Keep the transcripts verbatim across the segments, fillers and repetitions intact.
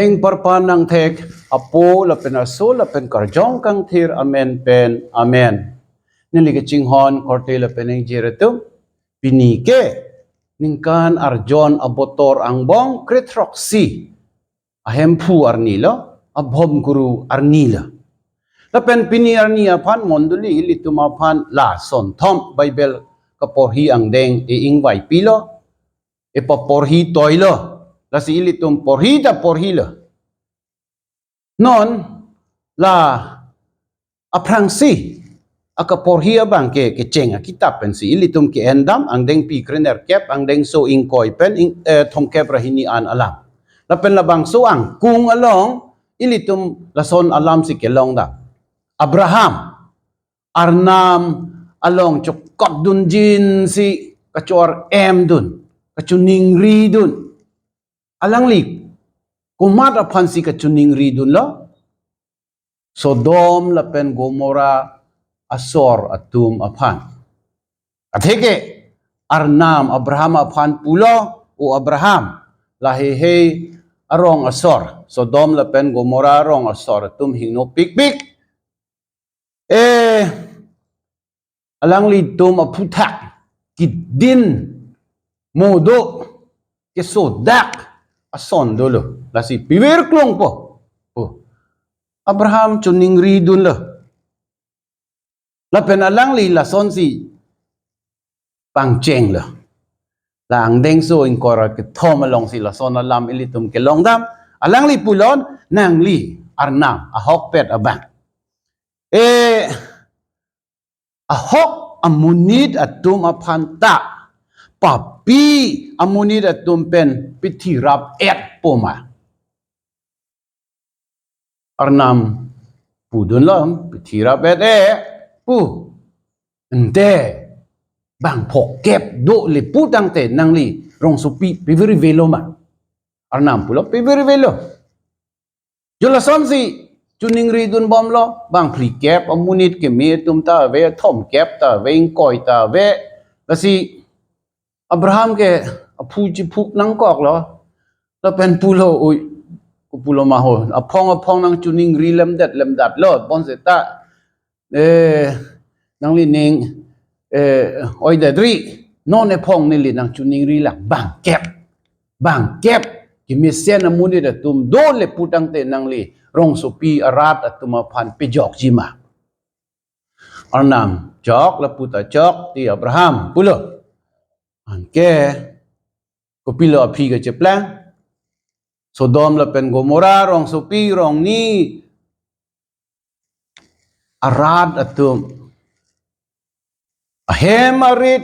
Eng parpan nangthek Apo lapen Aso lapen Karjong Kangthir amen pen, amen. Neli kachinghon korte lapen ingjir atum, pini ke ningkan arjon abotor angbong kre-throksi, a Hemphu arni lo, a Bhomkuru arni lo. Lapen pini arni aphan mondoli ilitum aphan la sonthom Bible kaporhi angdeng e-ingvai pilo, e-paporhi toilo. Lasi ilitum porhi ta porhilo. Non la aphrangsi akaporhi abang ke kecheng akitap pensi ilitum ke-endam, angdengpi krenerkep, angdengso ingkoi pen ing-, eh, thomkep ra hini an alam. Lapen labangso angkung along ilitum lason alamsi kelongdam. Abraham, Arnam along chokotdunjinsi kachor-emdun, kachoningridun. Alangli komat aphansi kachoningridunlo? Sodom lapen Gomorrah asor atum aphan. Atheke Arnam Abraham aphan pulo, O Abraham, lahei arong asor, Sodom lapen Gomorrah arong asor atum hingno pikpik. Eh, alanglitum aphuthak kedin mo do, kesodak ason dolo. Lasi pivirklongpo. Oh. Abraham choningridunlo. Lapen alangli lasonsi pangchenglo. La angdengso ingkoi ra kethom alongsi lason alam ilitum kelongdam. Alangli pulo, nangli Arnam ahokpet abang. Eh, ahok amonit atum aphan ta papi amonit atum pen pithi rap-etpo ma? Arnam pudunlo, pithi rap-et e pu. Ante bang phongkep dole pu tangte nangli rongsopi pivirvelo ma? Arnam pulo, pivirvelo. Jo lasonsi choningridunbomlo, bang phlikep amonit keme atum ta ave, thomkep ta ave, ingkoi ta ave. Lasi Abraham ke aphu chiphuk nangkoklo. Lapen pulo, oi, kopulo ma ho, aphong aphong nangchoningri lemdet lemdatlo, bonseta, eh, nanglining, eh, oidetri, non ephong neli nangchoningrilang, bangkep, bangkep kemesen amonit atum dole pu tangte nangli rongsopi arat atum aphan pejokji ma? Arnam chok, lapu ta chok, ti Abraham pulo. Anke kopilo aphi kacheplang? Sodom lapen Gomorrah rongsopi rongni arat atum, ahem arit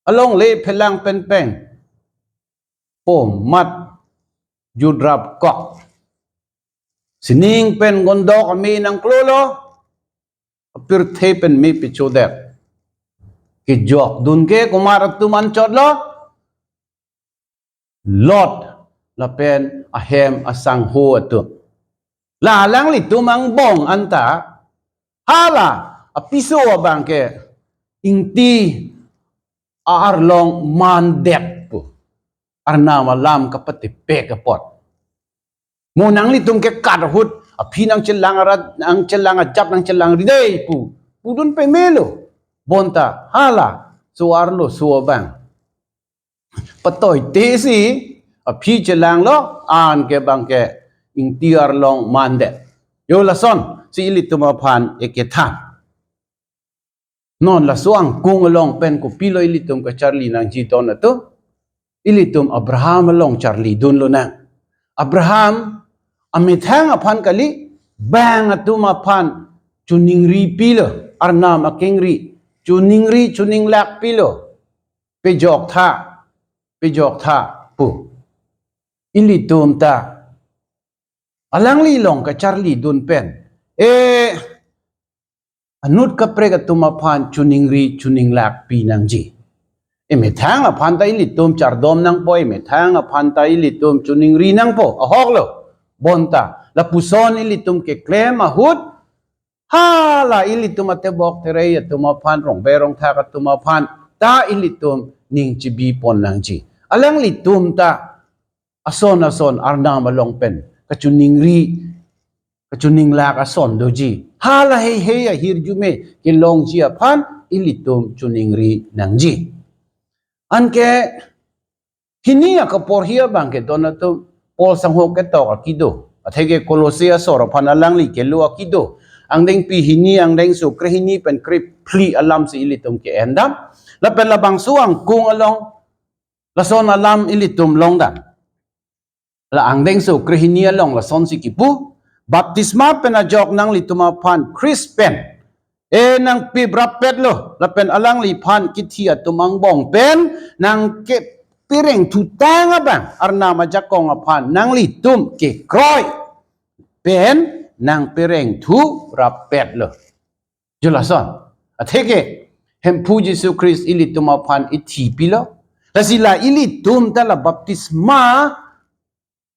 alongle phelang penpeng, po mat judrapkok. Sining pen gondok ame nangklolo, apirthe pen me pechodet. Kejokdun ke komat atum anchotlo? Lot lapen ahem asangho atum. La alanglitum angbong anta hala apiso abang ke ingti arlong mandet pu. Arnam alam kapatepek apot. Mo nanglitum ke kat ahut, aphi nangchelang arat, nangchelang ajap, nangchelang ridei pu, pudun pemelo. Bonta hala so-arlo so abang patoitesi aphi chelanglo, anke bang ke ingti arlong mandet. Jo lasonsi ilitum aphan ekethan. Non laso angkung along pen kopilo ilitum kacharli nangji ton atum? Ilitum Abraham along charlidunlonang. Abraham amethang aphan kali, bang atum aphan choningripilo, Arnam akengri, choningri choninglakpilo, pejoktha, pejoktha pu. Ilitum ta alangli along kacharlidun pen, eh, anut kaprek atum aphan choningri choninglakpi nangji. Emethang aphan ta ilitum chardom nangpo, emethang aphan ta ilitum choningri nangpo, ahoklo. Bonta lapuson ilitum keklem ahut, hala ilitum atebok terei atum aphan, rongbe rongthak atum aphan ta ilitum ning chibipon nangji. Alanglitum ta ason ason Arnam along pen kachiningri, kachininglak ason doji. Hala heihei ahirjume kelongji aphan ilitum chiningri nangji. Anke hini akaporhi abang ke don atum Paul sangho ketok akido. Atheke Kolose asor aphan alangli kelo akido. Angdengpi hini, angdengso krehini pen krephli alam si ilitum ke-endam. Lapen labangso angkung along lason alam ilitum longdam. La angdengso krehini along lasonsi kipu, baptisma pen ajok nanglitum aphan Christ pen e nangpip rappetlo, lapen alangliphan kithi atum angbong pen nangkepereng thutang abang Arnam ajakong aphan nanglitum kekroi pen nangpereng thu rappetlo. Jo lason. Atheke Hemphu Jisu Christ ilitum aphan ithi pilo. Lasi la ilitum ta la baptisma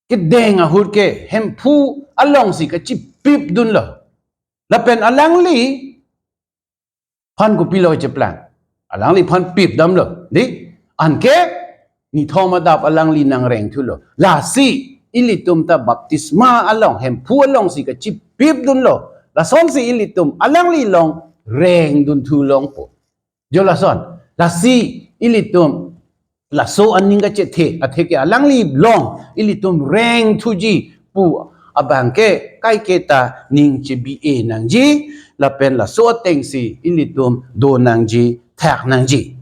kedeng ahut ke Hemphu alongsi kachipip dunlo. Lapen alangliphan kopilo cheplang? Alangliphan pip damlo. Di? Anke nithom adap alangli nangreng thulo. Lasi ilitum ta baptisma along, Hemphu alongsi kachipip dunlo. Lasonsi ilitum alangli along reng dun thu longpo. Jo lason. Lasi ilitum laso aning kachethe, atheke alangli along ilitum reng thuji pu abang ke kaiketa ning chebi-e nangji, lapen laso atengsi ilitum do nangji, thak nangji.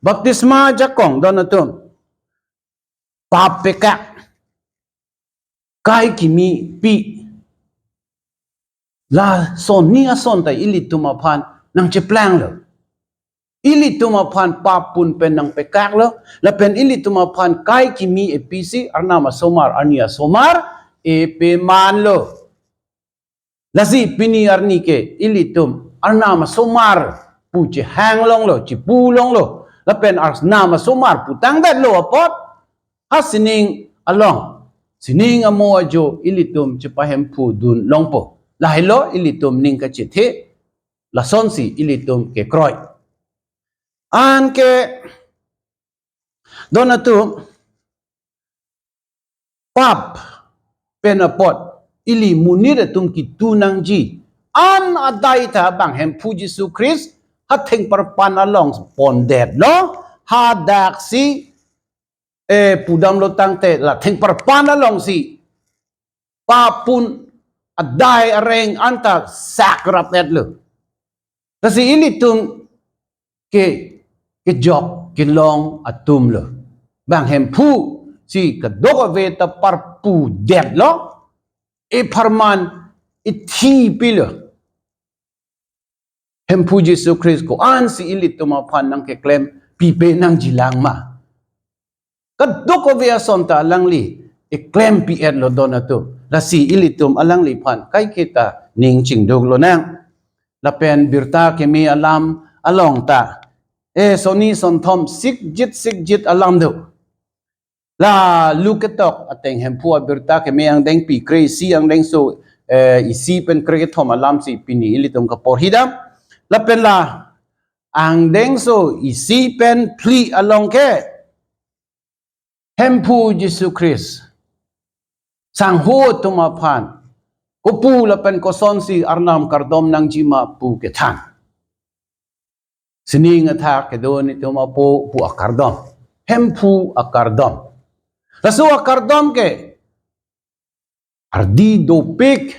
Baptisma ajakong don atum, pap pekak, kai kimi pi, lason ni ason ta ilitum aphan nangcheplanglo. Ilitum aphan pap pun pen nangpekaklo, lapen ilitum aphan kai kimi episi Arnam asomar, arni asomar epemanlo. Lasi pini arni ke ilitum Arnam asomar pu chehang longlo, chipu longlo. Lapen Arnam asomar pu tangdetlo apot, ha sining along, sining amo ajo ilitum chepahemphu dun longpo. Lahelo ilitum ning kachethe, lasonsi ilitum kekroi. Anke don atum, pap pen apot ili monit atum kitu nangji an adai ta bang Hemphu Jisu Christ ha thengparpan along pondetlo, hadaksi, eh, pudamlo tangte la thengparpan alongsi pap pun adai areng anta sak rappetlo. Lasi ilitum ke, kejok kelong atumlo. Bang Hemphu si kadokave ta parpudetlo, epharman ithi pilo. Hemphu Jisu Christ ko-ansi ilitum aphan nangkeklem pipe nangjilang ma? Kadokave ason ta alangli eklem pi-etlo don atum. Lasi ilitum alangliphan kaiketa ning chingduk lonang. Lapen birta keme alam along ta, eh, sonni sonthom sikjit sikjit alam do. La Luke ketok ateng Hemphu abirta keme angdengpi kre-isi angdengso, eh, isi pen krekethom alamsi pini ilitum kaporhidam. Lapen la angdengso isi pen phli along ke Hemphu Jisu Christ sangho atum aphan kopu lapen kosonsi Arnam kardom nangjima pu kethan. Sining athak kedo netum apo pu akardom. Hemphu akardom. Laso akardom ke ardi dopik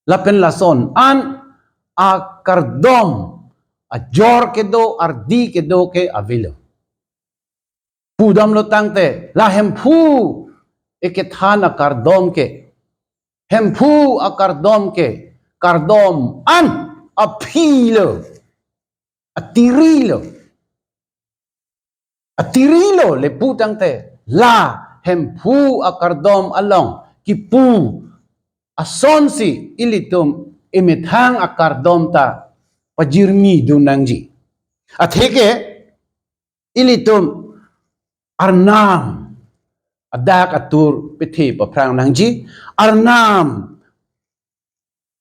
lapen lason an akardom ajor kedo, ardi kedo ke avelo. Pudamlo tangte la Hemphu ekethan akardom ke, Hemphu akardom ke kardom an aphilo, atirilo. Atirilo le pu tangte la Hemphu akardom along kipu asonsi ilitum emethang akardom ta pajirmi dun nangji. Atheke ilitum Arnam adak atur pethe paphrang nangji, Arnam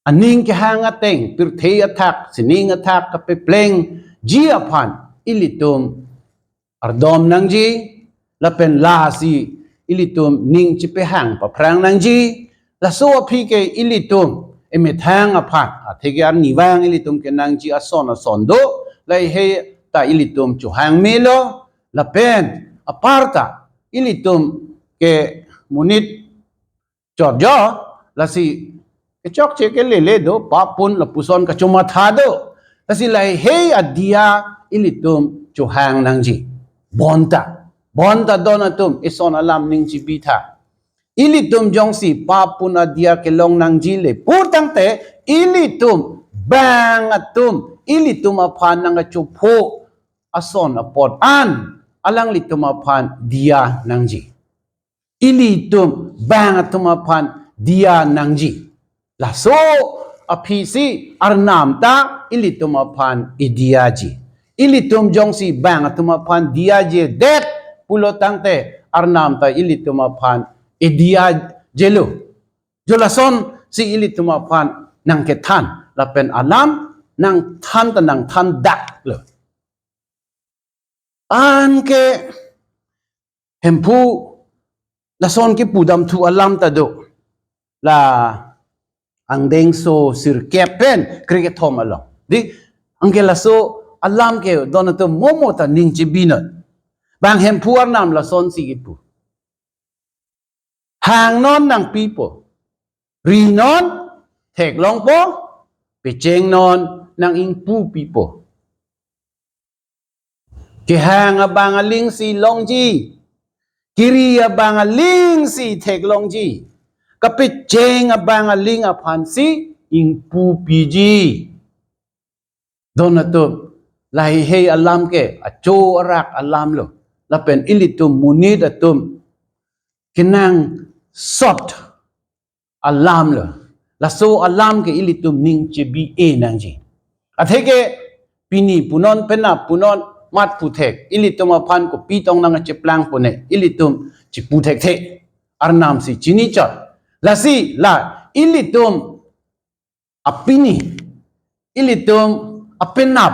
aning kehang ateng pirthe athak, sining athak kapeplengji aphan ilitum ardom nangji, lapen lasi ilitum ning chepehang paphrang nangji. Laso aphi ke ilitum emethang aphan, atheke arnivang ilitum kenangji ason ason do, lahei ta ilitum chohang melo, lapen aparta ilitum ke monit chotjo, lasi kechokche ke lele do, pap pun lapuson kachomatha do. Lasi lahei adia ilitum chohang nangji. Bonta, bonta don atum, ison alam ning chibitha. Ilitum jongsi pap pun adia kelong nangji le pur tangte, ilitum bang atum, ilitum aphan nangkachopho ason apot an alanglitum aphan dia nangji. Ilitum bang atum aphan dia nangji. Laso aphi si Arnam ta ilitum aphan idiaji. Ilitum jongsi bang atum aphan diaji det pulo tangte, Arnam ta ilitum aphan idiajelo. Jo lason si ilitum aphan nangkethan, lapen alam nangthan ta nangthan daklo. Anke Hemphu lason kepudamthu alam ta do. La angdengso sirkep pen krekethom along. Di, anke laso alam ke don atum momo ta ning chibinon. Bang Hemphu Arnam lasonsi kipu. Hangnon nangpipo. Rinon theklongpo. Pechengnon nang-ingpupipo. Kehang abang alingsi longji. Keri abang alingsi theklongji. Kapecheng abang aling aphansi ingpupiji. Don atum, lahei alam ke acho arak alam lo. Lapen ilitum monit atum kenangsot alam lo. Laso alam ke ilitum ning chibi-e nangji. Atheke pini punon, penap punon, mat puthek, ilitum aphan kopi tong nangcheplang pone, ilitum chiputhekthe. Arnam si chinichot. Lasi la ilitum apini, ilitum apenap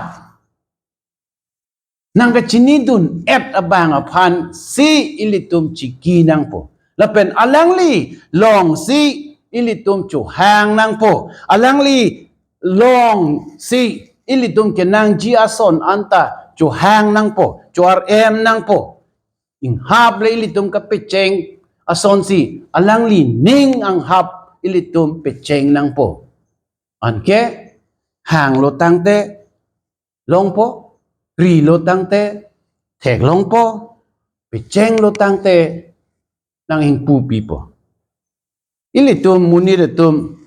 nangkachinidun-et abang aphansi ilitum chiki nangpo. Lapen alangli longsi ilitum chohang nangpo. Alangli longsi ilitum kenangji ason anta chohang nangpo, choar-em nangpo. Inghap le ilitum kapecheng asonsi alangli ning anghap ilitum pecheng nangpo. Anke hanglo tangte longpo, rilo tangte theklongpo, pechenglo tangte nang-ingpupipo. Ilitum monit atum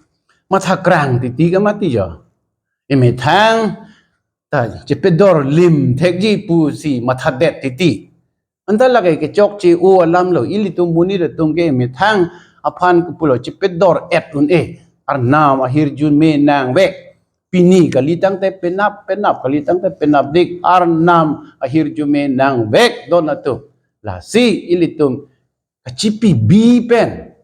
mathakrang titi ke mati jo. Emethang ta chepedor lim thekji pusi mathadet titi. Anta lake kechokche-o alam lo, ilitum monit atum ke emethang aphan kopulo chepedor-et un-e. Arnam ahirjume nangvek. Pini kali tangte penap, penap kali tangte penapdik, Arnam ahirjume nangvek don atum. Lasi ilitum kachipibi pen,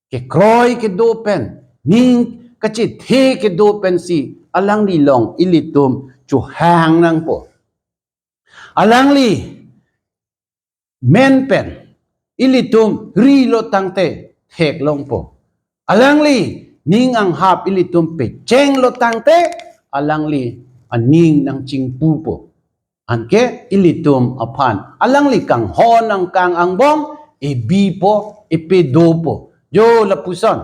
kekroi kedo pen, ning kachethe kedo pensi alangli long ilitum chohang nangpo. Alangli men pen ilitum rilo tangte theklongpo. Alangli ning anghap ilitum pechenglo tangte alangli aning nangchingpupo. Anke ilitum aphan alangli kanghon angkang angbong ebipo, epedopo. Jo lapuson.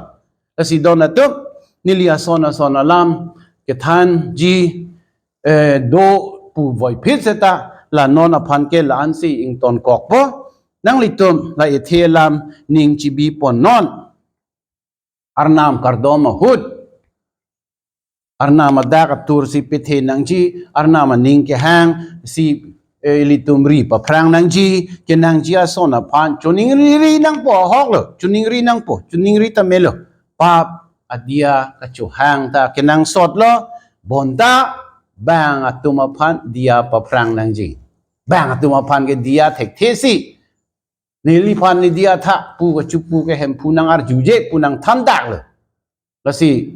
Lasi don atum, neli ason ason alam kethanji, eh, do pu voiphit seta, la non aphan ke la-ansi ingtonkokpo. Nanglitum la ethe alam ning chibi pon non. Arnam kardom ahut. Arnam adak atur si pethe nangji, Arnam aning kehang si, eh, ilitum ri paphrang nangji, kenangji ason aphan, choningri ri nangpo ahok lo, choningri nangpo, choningri ta melo. Pap adia kachohang ta kenangsot lo, bonta bang atum aphan dia paphrang nangji. Bang atum aphan ke dia thekthe si. Neliphan ne dia tha pu kachipu ke Hemphu nang-arjuje pu nangthandak lo. Lasi,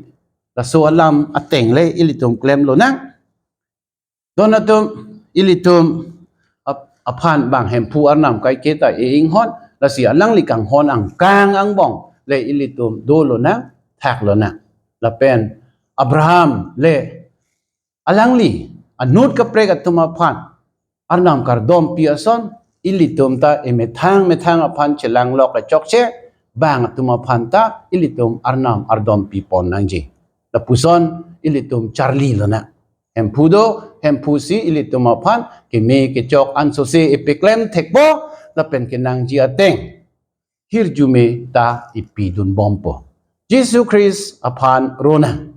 laso alam ateng le ilitum klemlonang. Don atum, ilitum ap-, aphan bang Hemphu Arnam kaike ta e-inghon, Lasi alangli kanghon angkang angbong le ilitum dolonang, thaklonang. Lapen Abraham le alangli anut kaprek atum aphan Arnam kardompi ason, ilitum ta emethang methang aphan chelanglok kechokche, bang atum aphan ta ilitum Arnam ardompi pon nangji. Lapuson ilitum charlilonang. Hemphu do, hemphu si ilitum aphan keme kechok ansose epeklem thekpo, lapen kenangji ateng hirjume ta ipidunbompo. Jisu Christ aphan ronang.